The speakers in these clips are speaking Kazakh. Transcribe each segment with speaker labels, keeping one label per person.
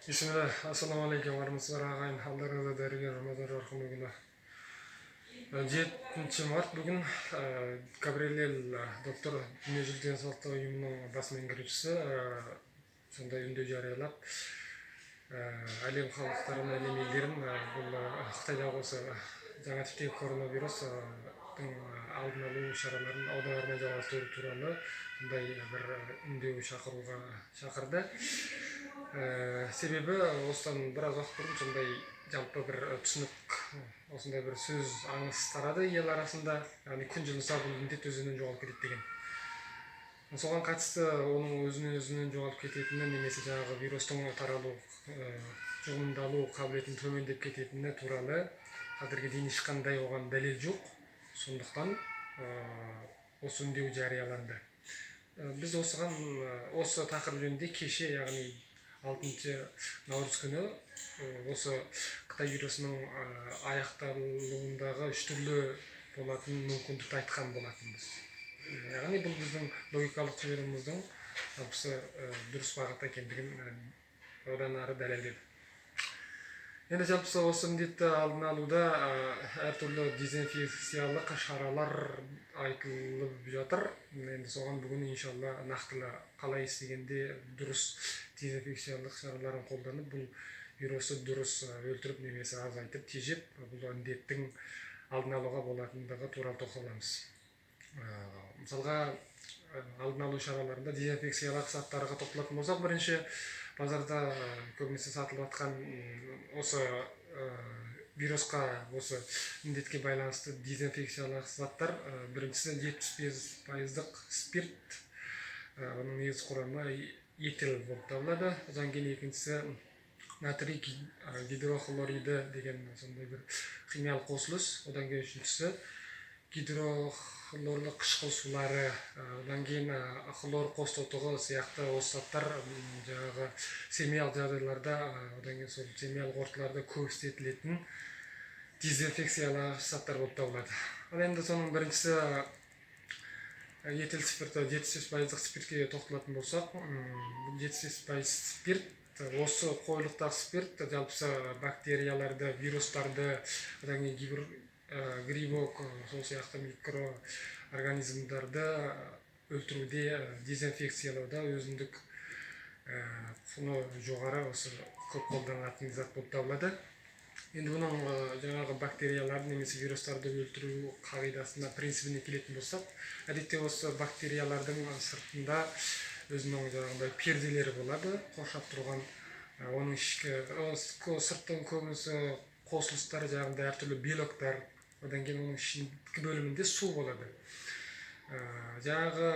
Speaker 1: Бисмилла, ассалаумағалейкум, армысыздар, ағайын! Алдарыңызда дәрігер Рамазан Жарқынұлы. 7 март бүгін. Габриэль доктор, Дүниежүзілік денсаулық ұйымының бас меңгерушісі, сондай үндеу жариялап, әлем халықтарын, әлем елдерін бұл Қытайдағы осы жаңа типтегі коронавирустың алдын алу шараларын одан әрмен жалғастыру туралы сондай бір үндеу шақыруға шақырды. Себебі осыдан біраз уақыт бұрын сондай жалпы бір түсінік, осындай бір сөз, аңыз тарады ел арасында, яғни күн жылынса, бұл індет өзінен жоғалып кетеді деген. Соған қатысты оның өзінен өзінен жоғалып кететіні немесе жаңағы вирустың таралу, жұғымдалу қабілетінің төмендеп кететіні туралы қазірге дейін ешқандай оған дәлел жоқ. Сондықтан осы үндеу жарияланды. Біз осыған, осы тақырып жөнінде кеше, яғни 6 наурыз күні, осы Қытай вирусының аяқталуындағы үш түрлі болатын мүмкіндікті айтқан болатынбыз. Яғни бұл біздің логикалық тұжырымымыздың жалпысы дұрыс бағытта екендігін одан ары дәлелдеді. Енді жалпысы осы індетті алдын алуда әртүрлі дезинфекциялық шаралар айтылып жатыр. Енді соған бүгін, иншалла, нақтылы қалай істегенде дұрыс дезинфекциялық шараларын қолданып, бұл вирусты дұрыс өлтіріп немесе азайтып, тежеп, бұл індеттің алдын алуға болатындығы туралы тоқталамыз. Мысалға, алдын алу шараларында дезинфекциялық заттарға тоқталатын болсақ, бірінші базарда көбінесе сатылып жатқан осы вирусқа, осы індетке байланысты дезинфекциялық заттар, біріншісі 75 пайыздық спирт, оның негізгі құрамы этил болып табылады. Одан кейін екіншісі натрий гидрохлориді деген сондай бір химиялық қосылыс. Одан кейін үшіншісі гидрохлорлы қышқыл сулары, одан кейін хлор қостотығы сияқты осы заттар жаңағы семьялық жағдайларда, одан кейін сол семьялық орталарда көп істетілетін дезинфекциялағыш заттар болып табылады. Ал енді соның біріншісі этил спирті, 75 пайыздық спиртке тоқталатын болсақ, 75 пайыз спирт, осы қоюлықтағы спирт жалпысы бактерияларды, вирустарды, одан кейін грибок, сол сияқты микроорганизмдарды өлтіруде, дезинфекциялауда өзіндік құны жоғары, осы көп қолданылатын зат болып табылады. Енді бұның жаңағы бактерияларды немесе вирустарды өлтіру қағидасына, принцибіне келетін болсақ, әдетте осы бактериялардың сыртында өзінің жаңағыдай перделері болады қоршап тұрған. Оның ішкі сырттың көбінесе қосылыстары жаңағыдай әртүрлі белоктар, одан кейін оның ішкі бөлімінде су болады. Жаңағы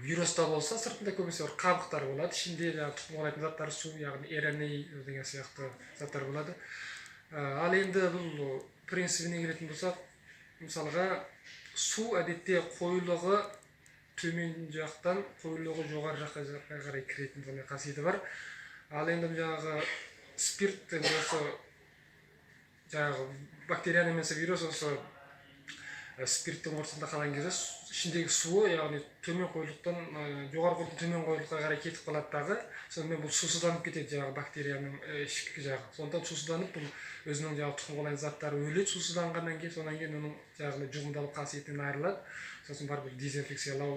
Speaker 1: вируста болса, сыртында көбінесе бір қабықтар болады, ішінде жаңағы тұқым қуалайтын заттар, су, яғни РНА деген сияқты заттар болады. Ал енді бұл принцибіне келетін болсақ, мысалға, су әдетте қоюлығы төмен жақтан қоюлығы жоғары жаққа қарай кіретін сондай қасиеті бар. Ал енді жаңағы спирт, енді осы жаңағы бактерия немесе вирус осы спирттің ортасында қалған кезде, ішіндегі суы, яғни төмен қоюлықтан жоғары қоюлықтан төмен қоюлыққа қарай кетіп қалады дағы, сонымен бұл сусызданып кетеді, жаңағы бактерияның ішкі жағы. Сондықтан сусызданып, бұл өзінің жаңағы тұқым қуалайтын заттары өледі сусызданғаннан кейін. Содан кейін оның жаңағыдай жұғымдалу қасиетінен айырылады, сосын барып бұл дезинфекциялау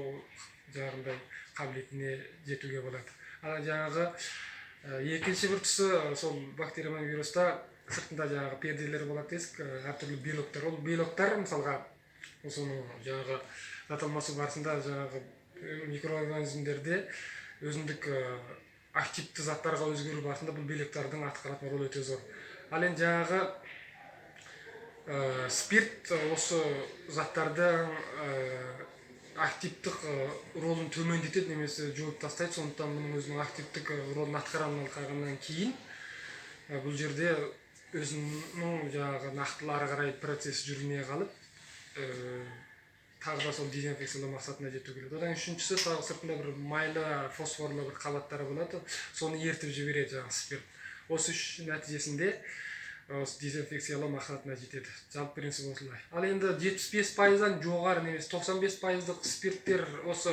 Speaker 1: жаңағындай қабілетіне жетуге болады. Ал жаңағы екінші бір тұсы, сол бактерия мен вируста сыртында жаңағы перделер болады десек, әртүрлі белоктар. Ол белоктар, мысалға, осының жаңағы зат алмасу барысында жаңағы микроорганизмдерде өзіндік активті заттарға өзгеру барысында бұл белоктардың атқаратын рөлі өте зор. Ал енді жаңағы спирт осы заттардың активтік рөлін төмендетеді немесе жойып тастайды. Сондықтан бұның өзінің активтік рөлін атқара алмай қалғаннан кейін, бұл жерде өзінің жаңағы нақтылы ары қарай процесі жүрмей қалып, тағы да сол дезинфекциялау мақсатына жету келеді. Одан үшіншісі, тағы сыртында бір майлы, фосфорлы бір қабаттары болады, соны ерітіп жібереді жаңағы спирт. Осы үш нәтижесінде осы дезинфекциялау мақсатына жетеді. Жалпы принцип осылай. Ал енді 75 пайыздан жоғары немесе 95 пайыздық спирттер осы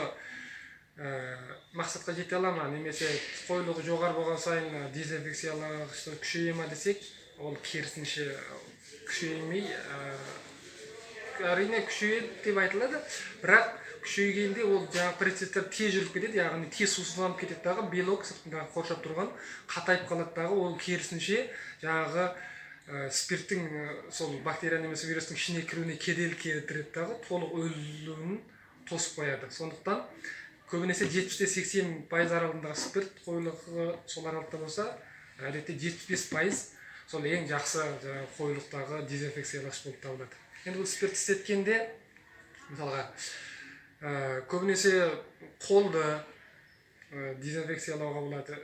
Speaker 1: мақсатқа жете ала ма, немесе қоюлығы жоғары болған сайын дезинфекциялағыштар күшейе ма десек, ол керісінше күшеймей, әрине күшейеді деп айтылады, бірақ күшейгенде ол жаңағы процесстер тез жүріп кетеді, яғни тез сусызданып кетеді дағы, белок сыртындағы қоршап тұрған қатайып қалады дағы, ол керісінше жаңағы спирттің сол бактерия немесе вирустың ішіне кіруіне кедергі келтіреді дағы, толық өлуін тосып қояды. Сондықтан көбінесе 70-80% аралығындағы спирт қоюлығы сол аралықта болса, әдетте 75% сол ең жақсы жаңағы қоюлықтағы дезинфекциялағыш болып табылады. Енді бұл спирт істеткенде, мысалға, көбінесе қолды дезинфекциялауға болады.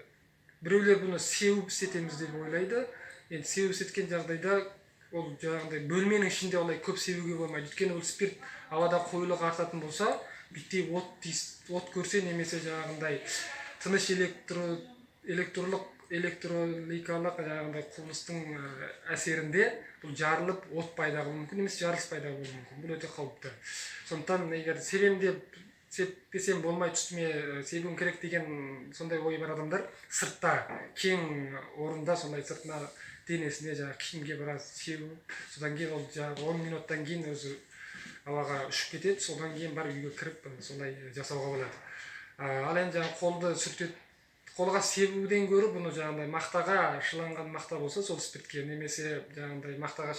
Speaker 1: Біреулер бұны сеуіп істетеміз деп ойлайды. Енді сеуіп істеткен жағдайда ол жаңағыдай бөлменің ішінде олай көп себуге болмайды, өйткені ол спирт ауада қоюлығы артатын болса, бүйтіп от көрсе немесе жаңағындай тыныш электроликалық жаңағындай құбылыстың әсерінде бұл жарылып, от пайда болуы мүмкін немесе жарылыс пайда болуы мүмкін. Бұл өте қауіпті. Сондықтан егер себем деп, сеппесем болмайды, үстіме себуім керек деген сондай ой бар адамдар сыртта, кең орында сондай сыртына, денесіне, жаңағы киімге біраз сеуіп, содан кейін ол жаңағы 10 минуттан кейін өзі ауаға ұшып кетеді, содан кейін барып үйге кіріп, солай жасауға болады. Ал енді жаңағы қолды сүртеді, қолға себуден гөрі бұны жаңағыдай мақтаға шыланған мақта болса, сол спиртке немесе жаңағыдай мақтаға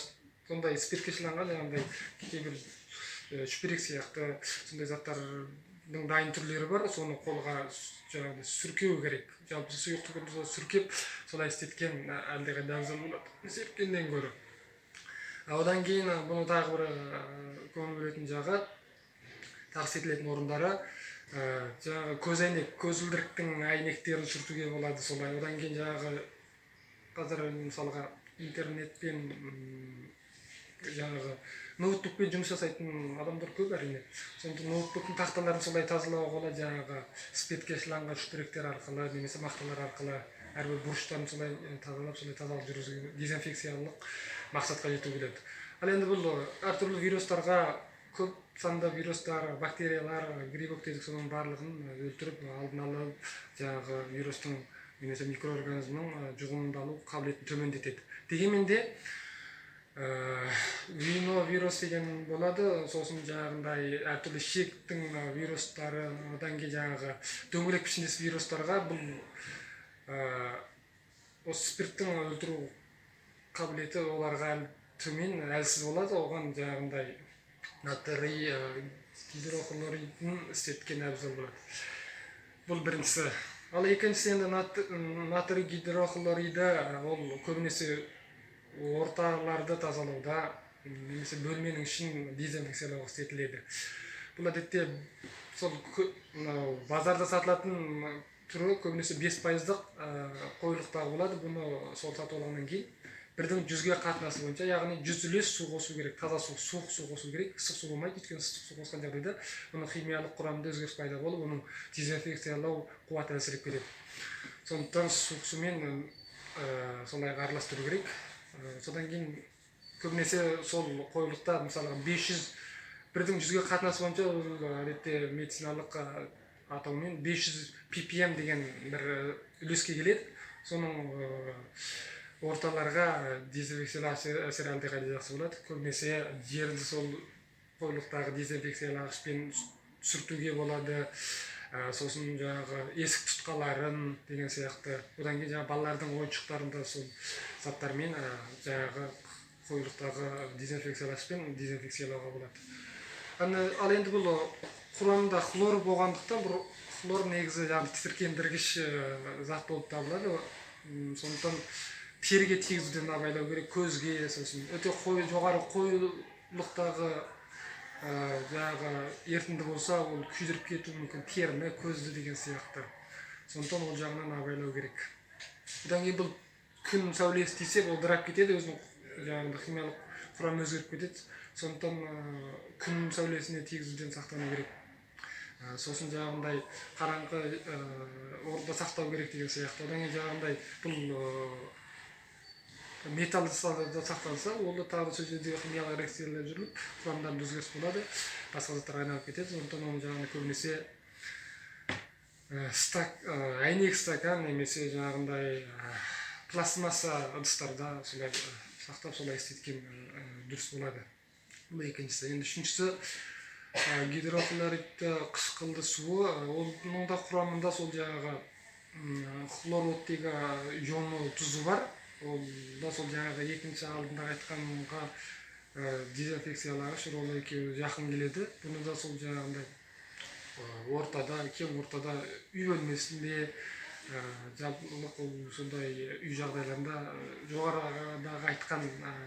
Speaker 1: сондай спиртке шыланған жаңағыдай кейбір шүберек сияқты сондай заттардың дайын түрлері бар, соны қолға жаңағыдай сүркеу керек. Жалпы сұйықтық болса, сүркеп солай істеткен әлдеқайда абзал болады сепкеннен гөрі. Одан кейін бұны тағы бір көңіл бөлетін жағы, тағы істетілетін орындары, жаңағы көзәйнек, көзілдіріктің әйнектерін сүртуге болады солай. Одан кейін жаңағы қазір, мысалға, интернетпен, жаңағы ноутбукпен жұмыс жасайтын адамдар көп, әрине. Сондықтан ноутбуктың тақталарын солай тазалауға болады, жаңағы спиртке шыланған шүберектер арқылы немесе мақталар арқылы әрбір бұрыштарын солай тазалап, солай тазалық жүргізуге, дезинфекциялық мақсатқа жетуге келеді. Ал енді бұл әртүрлі вирустарға, көп санда вирустар, бактериялар, грибок дедік, соның барлығын өлтіріп, алдын ала жаңағы вирустың немесе микроорганизмнің жұғымдалу қабілетін төмендетеді. Дегенмен де риновирус деген болады, сосын жаңағындай әртүрлі ішектің вирустары, одан кейін жаңағы дөңгелек пішіндес вирустарға бұл осы спирттің өлтіру қабілеті оларға әлі төмен, әлсіз болады. Оған жаңағындай натрий гидрохлоридін істеткен абзал болады. Бұл біріншісі. Ал екіншісі енді натрий гидрохлориді, ол көбінесе орталарды тазалауда немесе бөлменің ішін дезинфекциялауға істетіледі. Бұл әдетте сол мынау базарда сатылатын түрі көбінесе 5%-дық қоюлықтағы болады. Бұны сол сатып алғаннан кейін бірдің 100-ге қатынасы бойынша, яғни 100 үлес су қосу керек, таза су, суық су қосу керек, ыстық су болмайды, өйткені ыстық су қосқан жағдайда бұның химиялық құрамында өзгеріс пайда болып, оның дезинфекциялау қуаты әлсіреп кетеді. Сондықтан суық сумен солай араластыру керек. Содан кейін көбінесе сол қоюлықта, мысалға, 500, бірдің 100-ге қатынасы бойынша, ол әдетте медициналық атаумен 500 ppm деген бір үлеске келеді. Соның орталарға дезинфекциялау әсері әлдеқайда жақсы болады. Көбінесе жерді сол қоюлықтағы дезинфекциялағышпен сүртуге болады. Сосын жаңағы есік тұтқаларын деген сияқты, одан кейін жаңағы балалардың ойыншықтарын да сол заттармен, жаңағы қоюлықтағы дезинфекциялағышпен дезинфекциялауға болады. Ал енді бұл құрамында хлор болғандықтан, бұл хлор негізі жаңағы тітіркендіргіш зат болып табылады. Сондықтан теріге тигізуден абайлау керек, көзге. Сосын өте қою, жоғары қоюлықтағы жаңағы ерітінді болса, ол күйдіріп кетуі мүмкін теріні, көзді деген сияқты. Сондықтан ол жағынан абайлау керек. Одан кейін бұл күн сәулесі тисе, бұл ыдырап кетеді, өзінің жаңағыдай химиялық құрамы өзгеріп кетеді. Сондықтан күн сәулесіне тигізуден сақтану керек. Сосын жаңағындай қараңғы орында сақтау керек деген сияқты. Одан кейін жаңағындай бұл металл ыдыстарда сақталса, ол да тағы да сол жерде химиялық реакциялар жүріп, құрамдарында өзгеріс болады, басқа заттарға айналып кетеді. Сондықтан оны жаңағыдай көбінесе Әйнек стакан немесе жаңағындай пластмасса ыдыстарда солай сақтап, солай істеткен дұрыс болады. Бұл екіншісі. Енді үшіншісі, гидрохлоридті қышқылды суы, оның да құрамында сол жаңағы хлор оттегі ионы тұзы бар. Ол да сол жаңағы екінші алдындағы айтқанға дезинфекциялағыш ролі, екеуі жақын келеді. Бұны да сол жаңағындай ортада, кең ортада, үй бөлмесінде, жалпылық ол сондай үй жағдайларында жоғарыдағы айтқан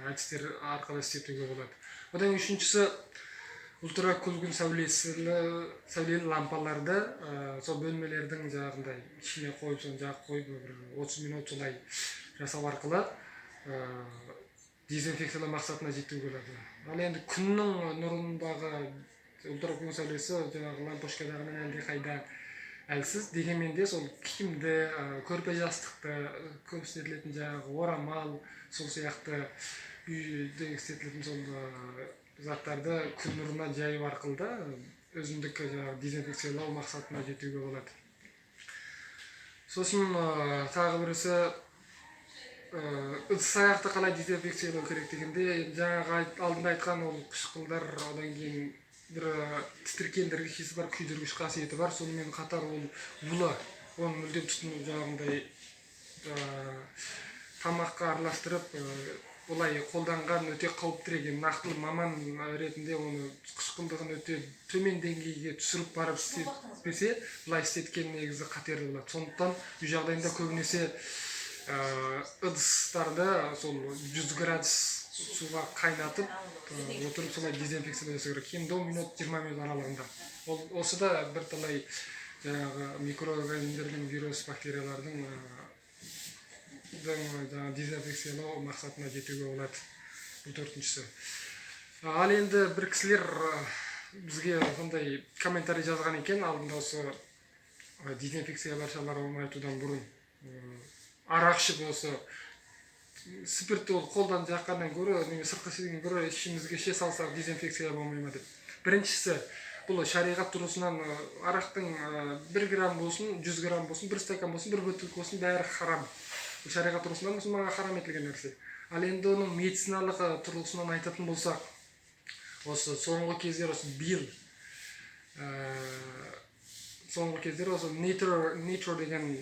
Speaker 1: әдістер арқылы істетуге болады. Одан кейін үшіншісі, ультракүлгін сәулелі лампаларды сол бөлмелердің жаңағындай ішіне қойып, соны жағып қойып, бір 30 минут солай жасау арқылы дезинфекциялау мақсатына жетуге болады. Ал енді күннің нұрындағы ультракүлгін сәулесі жаңағы лампочкадағынан әлдеқайда әлсіз. Дегенмен де сол киімді, көрпе жастықты, көп істетілетін жаңағы орамал, сол сияқты үйде істетілетін сол заттарды күн нұрына жаю арқылы да өзіндік жаңағы дезинфекциялау мақсатына жетуге болады. Сосын тағы бірісі, ыдыс аяқты қалай дезинфекциялау керек дегенде, жаңағы алдында айтқан ол қышқылдар, одан кейін бір тітіркендіргіш иісі бар, күйдіргіш қасиеті бар. Сонымен қатар ол улы, оны мүлдем тұтыну жаңағындай тамаққа араластырып, олай қолданған өте қауіптірек. Енді нақтылы маман ретінде оны қышқылдығын өте төмен деңгейге түсіріп барып істетпесе, былай істеткен негізі қатерлі болады. Сондықтан үй жағдайында көбінесе ыдыстарды сол 100 градус суға қайнатып отырып, солай дезинфекциялау жасау керек, кемінде 10 минут, 20 минут аралығында. Ол осы да бірталай жаңағы микроорганизмдердің, вирус, бактериялардың жаңағы дезинфекциялау мақсатына жетуге болады. Бұл төртіншісі. Ал енді бір кісілер бізге сондай комментарий жазған екен алдында, осы дезинфекция шараларын оңайтудан бұрын, арақ ішіп, осы спиртті ол қолдан жаққаннан гөрі немесе сыртқы істегеннен гөрі ішімізге іше салсақ, дезинфекция болмай ма деп. Біріншісі, бұл шариғат тұрғысынан арақтың 1 грамм болсын, 100 грамм болсын, бір стакан болсын, бір бөтелке болсын, бәрі харам. Бұл шариғат тұрғысынан мұсылманға харам етілген нәрсе. Ал енді оның медициналық тұрғысынан айтатын болсақ, осы соңғы кездері, осы биыл, соңғы кездері осы Nature деген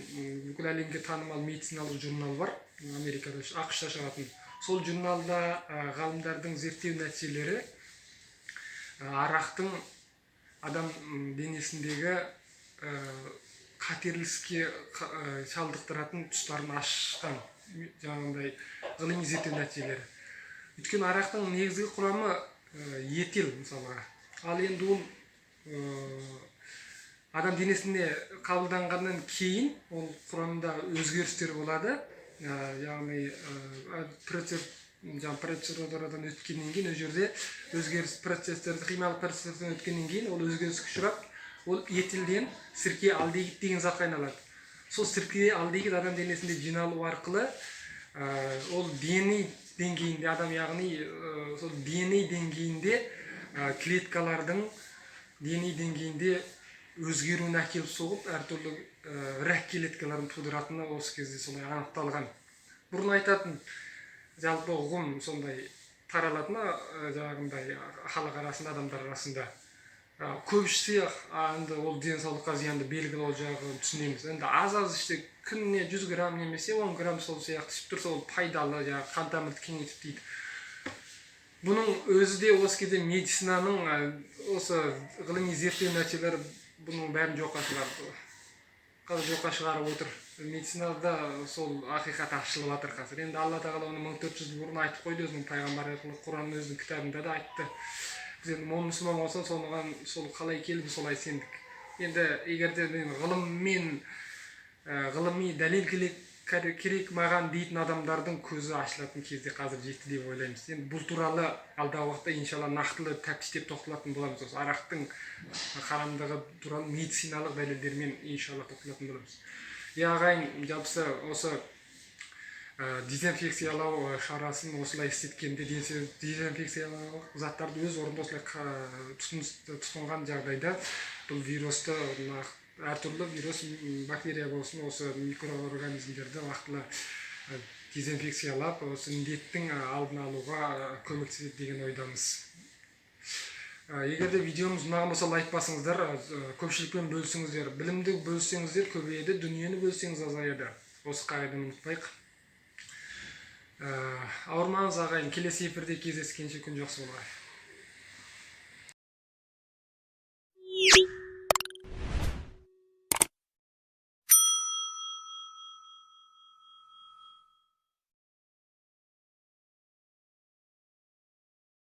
Speaker 1: бүкіл әлемге танымал медициналық журнал бар, Америкада, АҚШ-та шығатын. Сол журналда ғалымдардың зерттеу нәтижелері арақтың адам денесіндегі қатерлі ісікке шалдықтыратын тұстарын ашқан жаңағындай ғылыми зерттеу нәтижелері. Өйткені арақтың негізгі құрамы этил мысалға. Ал енді ол адам денесіне қабылданғаннан кейін ол құрамында өзгерістер болады. Яғни процесс, жаңағы процедурадан өткеннен кейін, ол жерде өзгеріс процесстер, химиялық процесстерден өткеннен кейін ол өзгеріске ұшырап, ол этилден сірке альдегид деген затқа айналады. Сол сірке альдегид адам денесінде жиналу арқылы ол ДНА деңгейінде адам, яғни сол ДНА деңгейінде, клеткалардың ДНА деңгейінде өзгеруіне әкеліп соғып, әртүрлі рак клеткаларын тудыратыны осы кезде солай анықталған. Бұрын айтатын жалпы ұғым сондай таралатын, жаңағындай халық арасында, адамдар арасында. Көп ішсе, енді ол денсаулыққа зиянды, белгілі, ол жағын түсінеміз. Енді аз аз ішсе, күніне 100 грамм немесе 10 грамм сол сияқты ішіп тұрса, ол пайдалы, жаңағы қан тамырды кеңейтіп дейді. Бұның өзі де осы кезде медицинаның осы ғылыми зерттеу нәтижелері бұның бәрін жоққа шығарды, қазір жоққа шығарып отыр. Медицинада сол ақиқат ашылып жатыр қазір. Енді Алла тағала оны 1400 жыл бұрын айтып қойды өзінің пайғамбары арқылы, Құран, өзінің кітабында да айтты. Біз енді мұсылман болсақ, соған сол қалай келді, солай сендік. Енді егер де мен ғылыммен, ғылыми дәлел керек маған дейтін адамдардың көзі ашылатын кезде қазір жетті деп ойлаймыз. Енді бұл туралы алдағы уақытта, иншалла, нақтылы тәптіштеп тоқталатын боламыз. Осы арақтың харамдығы туралы медициналық дәлелдермен, иншалла, тоқталатын боламыз. Иә, ағайын, жалпысы осы дезинфекциялау шарасын осылай істеткенде, дезинфекциялау заттарды өз орнында осылай тұтынған жағдайда бұл вирусты Әртүрлі вирус, бактерия болсын, осы микроорганизмдерді уақытылы дезинфекциялап, осы індеттің алдын алуға көмектеседі деген ойдамыз. Егер де видеомыз ұнаған болса, лайк басыңыздар, көпшілікпен бөлісіңіздер. Білімді бөліссеңіздер, көбейеді, дүниені бөлсеңіз, азаяды. Осы қағиданы ұмытпайық. Ауырмаңыз, ағайын. Келесі эфирде кездескенше, күн жақсы болғай.